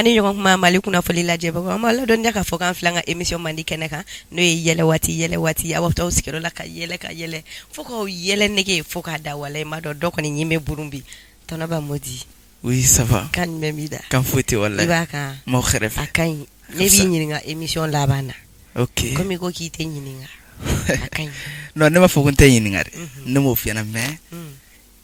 Mandi ɲɔgɔn kuma Mali kunnafoni lajɛbagaw, an b'aw ladɔnniya k'a fɔ k'an filɛ an ka émission mandi kɛnɛ kan, n'o ye yɛlɛ waati, yɛlɛ waati. Aw bɛ t'aw sigiyɔrɔ la ka yɛlɛ, ka yɛlɛ fo k'aw yɛlɛ nege fo k'a da. Walayi, n b'a dɔn dɔ kɔni ɲin bɛ burun bi. Tonton Bamodi. Oui, ça va. Kan jumɛn b'i da? Kan foyi tɛ, walayi. I b'a kan? N b'aw kɛrɛfɛ. A ka ɲi. Ne b'i ɲininka émission laban na. Ok. Komi i ko k'i tɛ ɲininka, a ka ɲi. Non, ne m'a fɔ ko n tɛ ɲininka dɛ. Ne m'o f'i ɲɛna, mais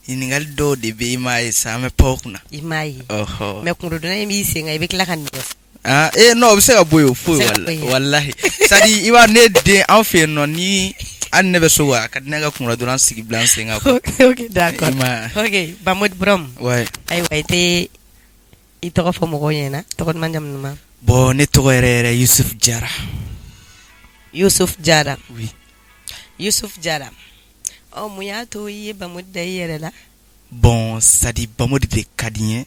ɲininkali dɔw de bɛ, i m'a ye sa, an bɛ pan o kunna. I m'a ye. Ɔhɔ. Mais kunkolodonna in b'i sen kan, i bɛ tila ka nin ɲɛfɔ. Ah, eh non, o bɛ se ka bɔ yen, o foyi. O bɛ se ka bɔ yen. Walahi, c'est à dire, i b'a ne den an fɛ yen nɔ, ni hali ne bɛ so wa, a ka di ne ka kunkolodonna sigi bila n sen kan quoi. Ok, d'accord. I m'a ye. Ok, Bamodi Brom. Ouais. Ayiwa, i tɛ i tɔgɔ fɔ mɔgɔw ɲɛna, tɔgɔ duman, jamu duman? Bon, ne tɔgɔ yɛrɛ yɛrɛ, Yusuf Jara. Yusuf Jara. Oui. Yusuf Jara. Ɔ, mun y'a to i ye Bamodi da i yɛrɛ la? Bon, c'est à dire, Bamodi de ka di n ye.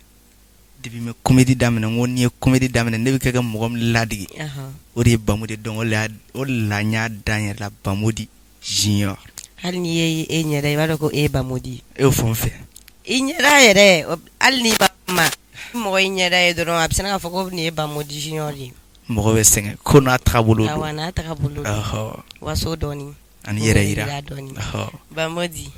Depuis n bɛ comédie daminɛ, n ko n'i ye comédie daminɛ, ne bɛ kɛ ka mɔgɔ min ladege, o de ye Bamodi. Donc o de la n y'a da n yɛrɛ la Bamodi Junior. Hali n'i ye e ɲɛda, i b'a dɔn ko e ye Bamodi ye. E y'o fɔ n fɛ. I ɲɛda yɛrɛ, hali n'i ma kuma, ni mɔgɔ y'i ɲɛda ye dɔrɔn, a bɛ sin k'a fɔ ko nin ye Bamodi Junior ye. Mɔgɔ bɛ sɛgɛn ko n'a taabolo don. Awɔ, n'a taabolo don. Waso dɔɔnin. Ani yɛrɛ yira. Dɔɔnin. Bamodi.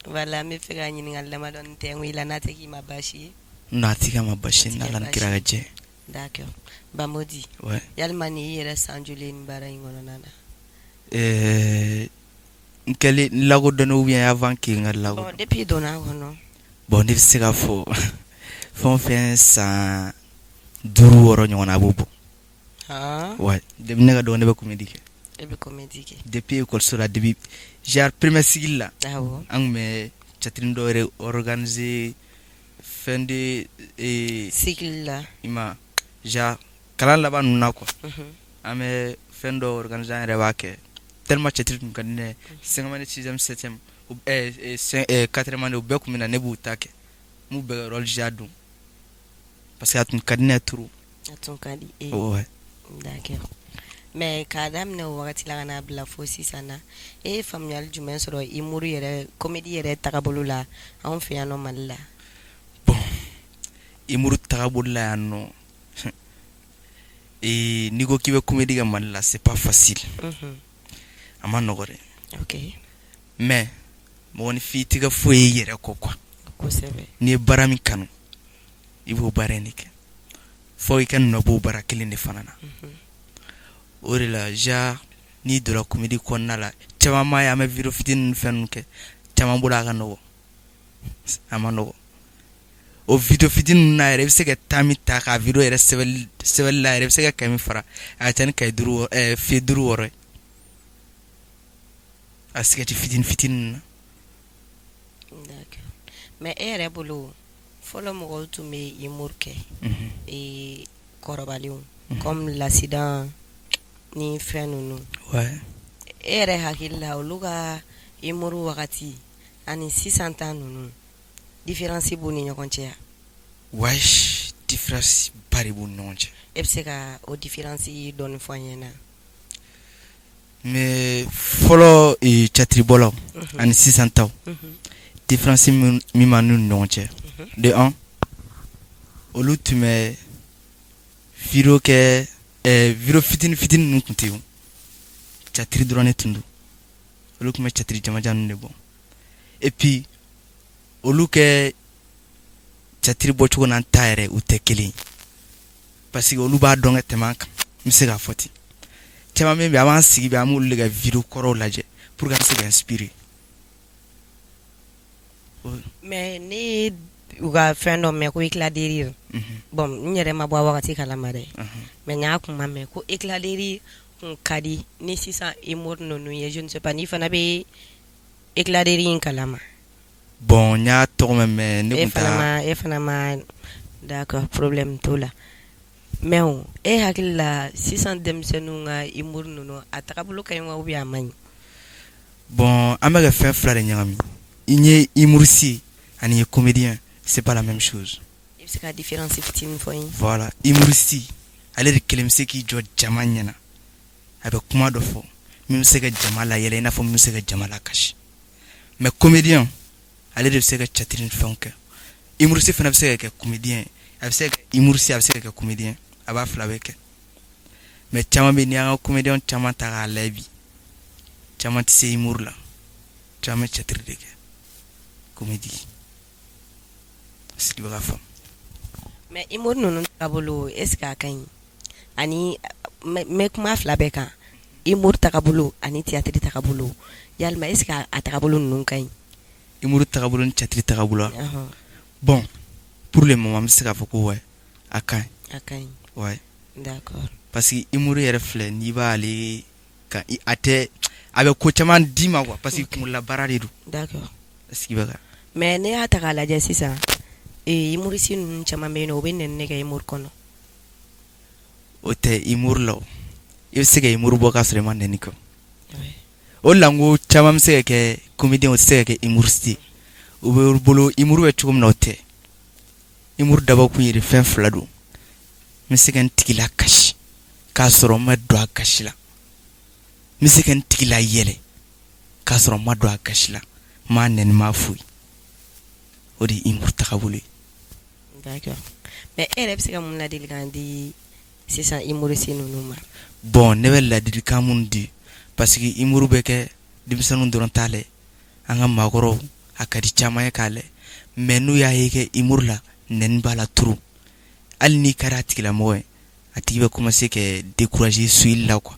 Voilà, n bɛ fɛ ka ɲininkali damadɔni tɛnku i la, n'a tɛ k'i ma baasi ye. Non, a tɛ kɛ n ma baasi ye, n'Ala ni kira ka jɛ. D'accord, Bamodi. Ouais. Yalima nin y'i yɛrɛ san joli ye nin baara in kɔnɔna na? Ɛɛ, n kɛlen n lakodɔnnen ou bien avant que n ka lakodɔn? Bon, depuis i donna a kɔnɔ. Bon, ne bɛ se k'a fɔ fɛn o fɛn, san 5, 6 ɲɔgɔn na, a b'o bɔ. Ouais, depuis ne ka dɔgɔ, ne bɛ comédie kɛ. E bɛ comédie kɛ. Depuis école la, depuis genre premier cycle la. An tun bɛ théâtre dɔw yɛrɛ organiser fin de cycle la. I ma genre kalan laban ninnu na quoi. An bɛ fɛn dɔw organiser, an yɛrɛ b'a kɛ tellement théâtre tun ka di ne ye. Cinquième année, sixième, septième, quatrième année, u bɛɛ tun bɛ na, ne b'u ta kɛ. N b'u bɛɛ ka rôle jouer a don. Parce que a tun ka di ne ye trop. A tun ka di e ye. Ouais. D'accord. Mais k'a daminɛ o wagati la ka n'a bila fo sisan na, e ye faamuyali jumɛn sɔrɔ humour yɛrɛ, comédie yɛrɛ tagabolo la anw fɛ yan nɔ Mali la? Bon, humour tagabolo la yan nɔ, ee, n'i ko k'i bɛ comédie kɛ Mali la, c'est pas facile. A ma nɔgɔ dɛ. Mais mɔgɔninfin, i tɛ kɛ foyi ye i yɛrɛ kɔ quoi. Kosɛbɛ. N'i ye baara min kanu, i b'o baara in de kɛ fo i ka nɔ b'o baara kelen de fana na. O de la genre n'i donna comédie kɔnɔna la, caman b'a ye an bɛ vidéo fitinin ni fɛn ninnu kɛ, caman bolo a ka nɔgɔ, a ma nɔgɔ. O vidéo fitinin ninnu na yɛrɛ, i bɛ se ka temps min ta k'a vidéo yɛrɛ sɛbɛnni la yɛrɛ, i bɛ se ka cahier min fara, a ka ca ni cahier 5, feuille 5, 6 ye. A sketch fitinin fitinin ninnu na. D'accord. Mais e yɛrɛ bolo, fɔlɔ mɔgɔw tun bɛ humour kɛ, ee, kɔrɔbalenw comme Lasidan ni fɛn ninnu. E yɛrɛ hakili la, olu ka humour wagati ani sisan ta ninnu, différence b'u ni ɲɔgɔn cɛ? Ouais, différence ba de b'u ni ɲɔgɔn cɛ. E bɛ se ka o différence dɔɔni fɔ an ɲɛna? Mais fɔlɔ théâtre ani sisan taw, différence min b'an n'u ni ɲɔgɔn cɛ, de un, olu tun bɛ vidéo kɛ, vidéo fitinin fitinin ninnu tun tɛ yen, théâtre dɔrɔn de tun don. Olu tun bɛ théâtre jamajan ninnu de bɔ. Et puis olu kɛ théâtre bɔcogo n'an ta yɛrɛ, u tɛ kelen ye, parce que olu b'a dɔn ka tɛmɛ an kan, n bɛ se k'a fɔ ten. Caman bɛ yen, an b'an sigi bi, an b'olu de ka vidéo kɔrɔw lajɛ pour que an bɛ se ka inspirer. Mais ne ye u ka fɛn dɔ mɛn ko éclat de rire. Bon, n yɛrɛ ma bɔ a wagati kalama dɛ, mais n y'a kuma mɛn ko éclat de rire kun ka di ni sisan humour ninnu ye. Je ne sais pas n'i fana bɛ éclat de rire in kalama. Bon, n y'a tɔgɔ mɛn, mais ne e kun fana t'a ma, e fana ma. D'accord, problème t'o la. Mais o, e hakili la, sisan denmisɛnninw ka humour ninnu, a tagabolo ka ɲi wa ou bien a man ɲi? Bon, an bɛ ka fɛn fila de ɲagami. I ye humoriste ani ye comédien, c'est pas la même chose. I bɛ se ka différence fitinin fɔ n ye? Voilà, humoriste, ale de kelen bɛ se k'i jɔ jama ɲɛna, a bɛ kuma dɔ fɔ min bɛ se ka jama layɛlɛ, i n'a fɔ min bɛ se ka jama lakasi. Mais comédien, ale de bɛ se ka théâtre ni fɛnw kɛ. Humoriste fana bɛ se ka kɛ comédien. A bɛ se ka kɛ humoriste, a bɛ se ka kɛ comédien, a b'a fila bɛɛ kɛ. Mais caman bɛ, n'i y'an ka comédien caman ta k'a lajɛ bi, caman tɛ se humour la, caman bɛ théâtre de kɛ, comédie. Est-ce que i bɛ ka faamu? Mais humour ninnu taabolo, est ce que a ka ɲi? Ani n bɛ kuma fila bɛɛ kan, humour tagabolo ani théâtre tagabolo, yalima est ce que a tagabolo ninnu ka ɲi? Humour tagabolo ni théâtre tagabolo? Bon, pour le moment, n bɛ se k'a fɔ ko ouais, a ka ɲi. A ka ɲi. Ouais. D'accord. Parce que humour yɛrɛ filɛ, n'i b'ale kan, a tɛ, a bɛ ko caman d'i ma quoi, parce que kunkololabaara de don. D'accord. Est-ce que i bɛ ka Mais ne y'a ta k'a lajɛ sisan, humoriste ninnu caman bɛ yen nɔ, u bɛ nɛni kɛ humour kɔnɔ. O tɛ humour la o. I bɛ se ka humour bɔ k'a sɔrɔ i ma nɛni kɛ. O de la n ko caman bɛ se ka kɛ comédien, o tɛ se ka kɛ humoriste ye. U bɛ bolo humour bɛ cogo min na, o tɛ. Humour dabɔkun yɛrɛ fɛn fila don. N bɛ se ka n tigi lakasi k'a sɔrɔ n ma don a gasi la. N bɛ se ka n tigi layɛlɛ k'a sɔrɔ n ma don a gasi la, n m'a nɛni, n m'a foyi. O de ye humour tagabolo ye. D'accord. Mais e yɛrɛ bɛ se ka mun ladilikan di sisan humoriste ninnu ma? Bon, ne bɛ ladilikan mun di, parce que humour bɛ kɛ, denmisɛnninw dɔrɔn t'a lajɛ, an ka maakɔrɔw, a ka di caman ye k'a lajɛ. Mais n'u y'a ye kɛ humour la, nɛni b'a la trop, hali n'i ka di a tigilamɔgɔ ye, a tigi bɛ commencer ka décourager suivre la quoi.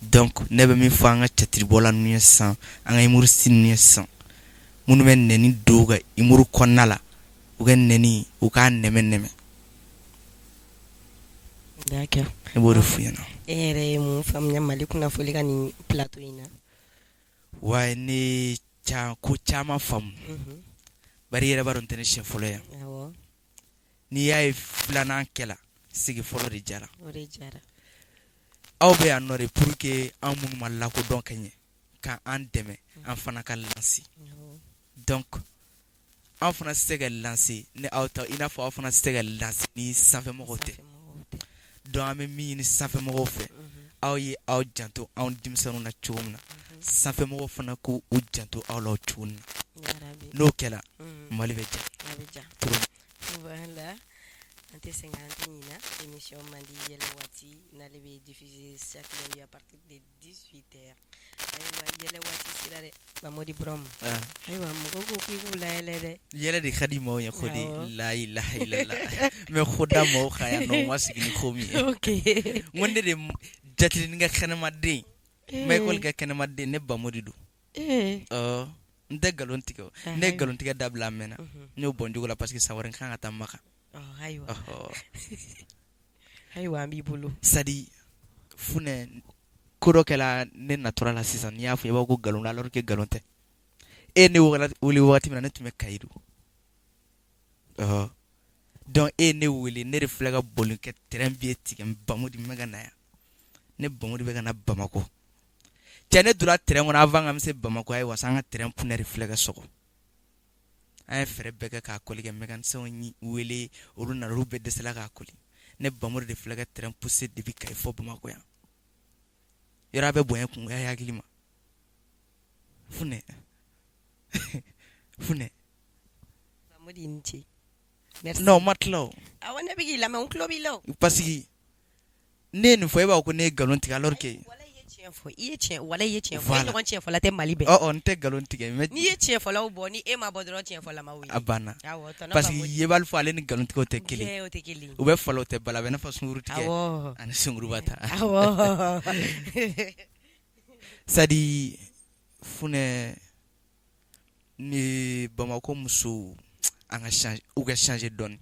Donc ne bɛ min fɔ an ka théâtre ninnu ye sisan, an ka humoriste ninnu ye sisan, minnu bɛ nɛni don u ka humour kɔnɔna la, u ka nɛni, u k'a nɛmɛ nɛmɛ. D'accord. Ne b'o de f'u ɲɛna. E yɛrɛ ye mun faamuya Mali kunnafoni ka nin plateau in na? Wa ne ko caman faamu, bari i yɛrɛ b'a dɔn n tɛ ne siɲɛ fɔlɔ ye. N'i y'a ye filanan kɛla, sigi fɔlɔ de jara. O de jara. Aw bɛ yan nɔ de pour que an minnu ma lakodɔn ka ɲɛ, ka an dɛmɛ, an fana ka lancer. Donc an fana tɛ se ka lancer ni aw ta, i n'a fɔ aw fana tɛ se ka lancer ni sanfɛmɔgɔw tɛ. Donc an bɛ min ɲini sanfɛmɔgɔw fɛ, aw ye aw janto anw denmisɛnninw na cogo min na, sanfɛmɔgɔw fana k'u janto aw la o cogo na. N'o kɛra, Mali bɛ diya. Voilà, an tɛ sɛgɛn, an tɛ ɲina. Émission man di yɛlɛ waati n'ale bɛ diffuser chaque lundi à partir de 18 heures. Ayiwa, yɛlɛ waati sera dɛ, Mamodi Burama. Ayiwa, mɔgɔw ko k'i k'u layɛlɛ dɛ. Yɛlɛ de ka di maaw ye ko de la ilaha illallah, mais ko da maaw kan yan nɔ, u ma sigi ni ko min ye. N ko ne de jatinin ka kɛnɛmaden, Michael ka kɛnɛmaden, ne Bamodi don. N tɛ nkalon tigɛ o. Ne ye nkalon tigɛ dabila a mɛnna. N y'o bɔ n jogo la parce que san wɛrɛ n kan ka taa Maka. Ayiwa, ayiwa, an b'i bolo. C'est à dire, Funɛ, ko dɔ kɛla ne natura la sisan, n'i y'a fɔ i b'a fɔ ko nkalon don, alors que nkalon tɛ. E ye ne wele wagati min na, ne tun bɛ Kayi de. Donc e ye ne wele, ne de filɛ ka boli kɛ train billet tigɛ, n Bamodi n bɛ ka na yan. Ne Bamodi bɛ ka na Bamakɔ. Cɛ, ne donna train kɔnɔ, avant k'an bɛ se Bamakɔ, ayiwa, an ka train pneu de filɛ ka sɔgɔ. An ye fɛɛrɛ bɛɛ kɛ k'a coller, kɛ mécanicien wele, olu nana, olu bɛɛ dɛsɛla k'a coller. Ne Bamodi de filɛ ka train pousser depuis Kayi fɔ Bamakɔ yan. Yɔrɔ a bɛ bonya kun ya hakili ma. Funɛ, Funɛ. Mamodi, i ni ce. Non, ma tila o. Awɔ, ne bɛ k'i lamɛn, n tulo b'i la o. Parce que ne ye nin fɔ, e b'a fɔ ko ne ye nkalon tigɛ, alors que Walahi, i ye tiɲɛ fɔ, i ye tiɲɛ, walahi, i ye tiɲɛ fɔ. E ɲɔgɔn tiɲɛfɔla tɛ Mali bɛɛ. Ɔ ɔ, n tɛ nkalon tigɛ mais N'i ye tiɲɛfɔlaw bɔ, ni e ma bɔ dɔrɔn, tiɲɛfɔla ma wuli. A banna. Awɔ, tonton Parce que Bamodi. yebali fɔ, ale ni nkalontigɛw tɛ kelen. Kɛ, o tɛ kelen. U bɛ fala, o tɛ bala, a bɛ i n'a fɔ sunguru tigɛ ani sunguruba ta. C'est à dire, Funɛ, ni Bamakɔ musow, an ka changer, u ka changer dɔɔni.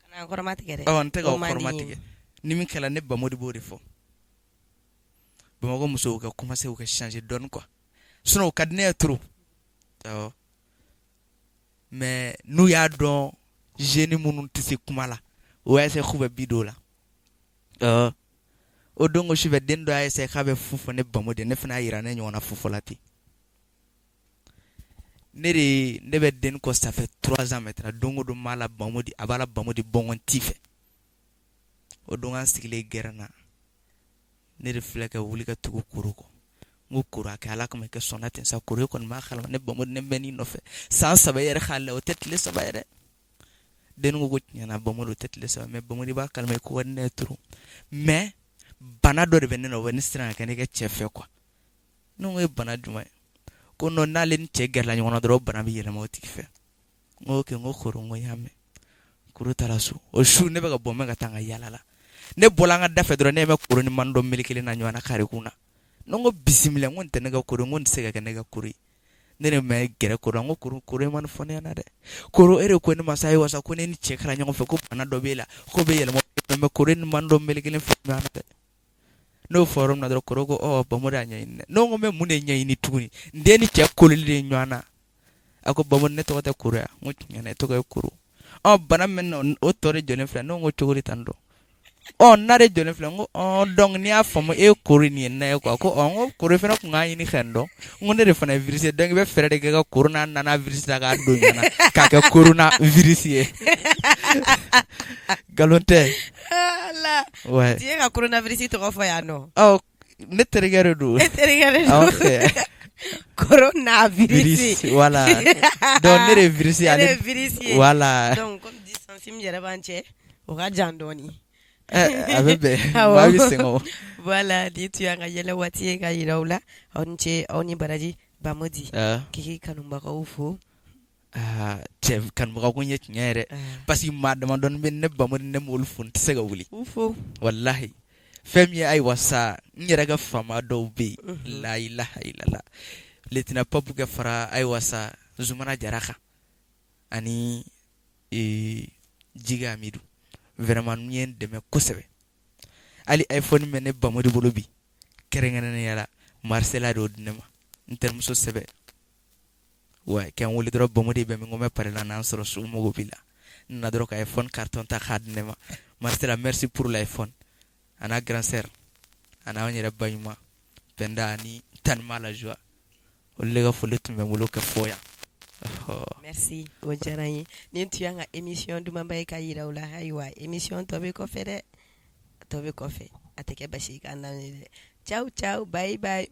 Kana n kɔrɔma tigɛ dɛ. Ɔ, n tɛ k'aw O man di kɔrɔma n ye. tigɛ. Ni min kɛla, ne Bamodi b'o de fɔ. Bamakɔ musow ka commencer u ka changer dɔɔni quoi. Sinon o ka di ne ye trop. Awɔ. Mais n'u y'a dɔn, jeunes minnu tɛ se kuma la, o y'a essayer k'u bɛ bi don o la. Awɔ. O don ko sufɛ, den dɔ y'a essayer k'a bɛ fu fɔ ne Bamodi, ne fana y'a yira ne ɲɔgɔnna fufɔla ten. Ne de, ne bɛ den kɔ, ça fait 3 ans maintenant, don o don n b'a la Bamodi, a b'a la Bamodi bɔngɔn ti fɛ. O don an sigilen gɛrɛn na, ne de filɛ ka wuli ka tugu koro kɔ. N ko koro, a kɛ Ala kama i ka sɔnna ten sa. Koro, e kɔni b'a kalama, ne Bamodi, ne mɛn'i nɔfɛ san 3, e yɛrɛ k'a lajɛ, o tɛ tile 3 ye dɛ. Denni ko tiɲɛ na Bamori, o tɛ tile 3, mais Bamori b'a kalama i ko ka di ne ye trop, mais bana dɔ de bɛ ne na, o bɛ ne siran ka kɛ ne kɛ cɛ fɛ quoi. Ne ko ye bana jumɛn ye? Ko non, n'ale ni cɛ gɛrɛla ɲɔgɔn na dɔrɔn, bana bɛ yɛlɛma o tigi fɛ. N ko ok, n ko koro, n ko n y'a mɛn. Koro taara so. O su, ne bɛ ka bɔ, n bɛ ka taa n ka yala la. Ne bɔla an ka da fɛ dɔrɔn, ne ɲɛ bɛ koro ni mani dɔ melekelen na ɲɔgɔn na kare kun na. Ne ko bisimila, n ko nin tɛ ne ka koro, n ko nin tɛ se ka kɛ ne ka koro ye. Ne de ma gɛrɛ koro la, n ko koro, koro, e ma nin fɔ ne ɲɛna dɛ. Koro, e de ko ne ma sa, ayiwa sa, ko ne ni cɛ kɛra ɲɔgɔn fɛ, ko bana dɔ b'e la, ko bɛ yɛlɛma. Mais koro ni mani dɔ melekelen fɛ ɲɔgɔn na dɛ. N'o fɔ yɔrɔ min na dɔrɔn, koro ko ɔ Bamori y'a ɲɛɲini dɛ. Ne ko n bɛ mun de ɲɛɲini tuguni? N den ni cɛ kololi de ye ɲɔgɔn na. A ko Bamori, ne tɔgɔ tɛ koro ya? N ko tiɲɛ na, e tɔgɔ ye koro. Ɔ bana min na, o tɔ de jɔlen filɛ. Ne ko cogo di tan dɔn? Ɔ na de jɔlen filɛ. N ko ɔ donc n'i y'a faamu, e ye koro nin ye na ye quoi. Ko ɔ n ko koro fana tun k'a ɲini ka n dɔn. N ko ne de fana ye virus ye, donc i bɛ fɛɛrɛ de kɛ ka corona nana virus ta k'a don ɲɔgɔn na k'a kɛ corona virus ye. Nkalon tɛ. Ala. Ouais. Ti e ka coronavirus tɔgɔ fɔ yan nɔ. Ɔ ne terikɛ de don. E terikɛ de don. An fɛ. Coronavirus. Virus, voilà. Donc ne de ye virus ye. E de ye virus ye. Voilà. Donc comme distance min yɛrɛ b'an cɛ, o ka jan dɔɔni. A bɛ bɛn. Awɔ. Maa bɛ sɛgɛn o. Voilà, nin tun y'an ka yɛlɛ waati ye ka yira aw la. Aw ni ce, aw ni baraji. Bamodi, k'i k'i kanubagaw fo. Aa cɛ, kanubaga ko n ye tiɲɛ yɛrɛ, parce que maa damadɔni bɛ ne Bamodi, ne m'olu fo, n tɛ se ka wuli. U fo. Walahi, fɛn min ye, ayiwa sa, n yɛrɛ ka faama dɔw bɛ yen, la ilaha illallah, lieutenant Papu ka fara, ayiwa sa, Zumana Jara kan ani Jiga Amidu, vraiment ninnu ye n dɛmɛ kosɛbɛ. Hali iPhone bɛ ne Bamodi bolo bi, kɛrɛnkɛrɛnnenya la Marcela de y'o di ne ma, n terimuso sɛbɛ. Wa kɛ n wele dɔrɔn, Bamodi bɛ min? Ko n bɛ pari la, n'an sɔrɔ so, mago b'i la. N nana dɔrɔn ka iPhone carton ta k'a di ne ma. Marcela, merci pour l'iPhone. A n'a grand sœur, a n'an yɛrɛ ba ɲuman Penda ani Tanima la joie, olu de ka foli tun bɛ n bolo ka fɔ yan. Merci, o diyara n ye. Nin tun y'an ka émission dumanba ye ka yira aw la. Ayiwa, émission tɔ bɛ kɔfɛ dɛ, tɔ bɛ kɔfɛ, a tɛ kɛ basi ye k'an lamɛn dɛ. Ciao ciao, bye bye.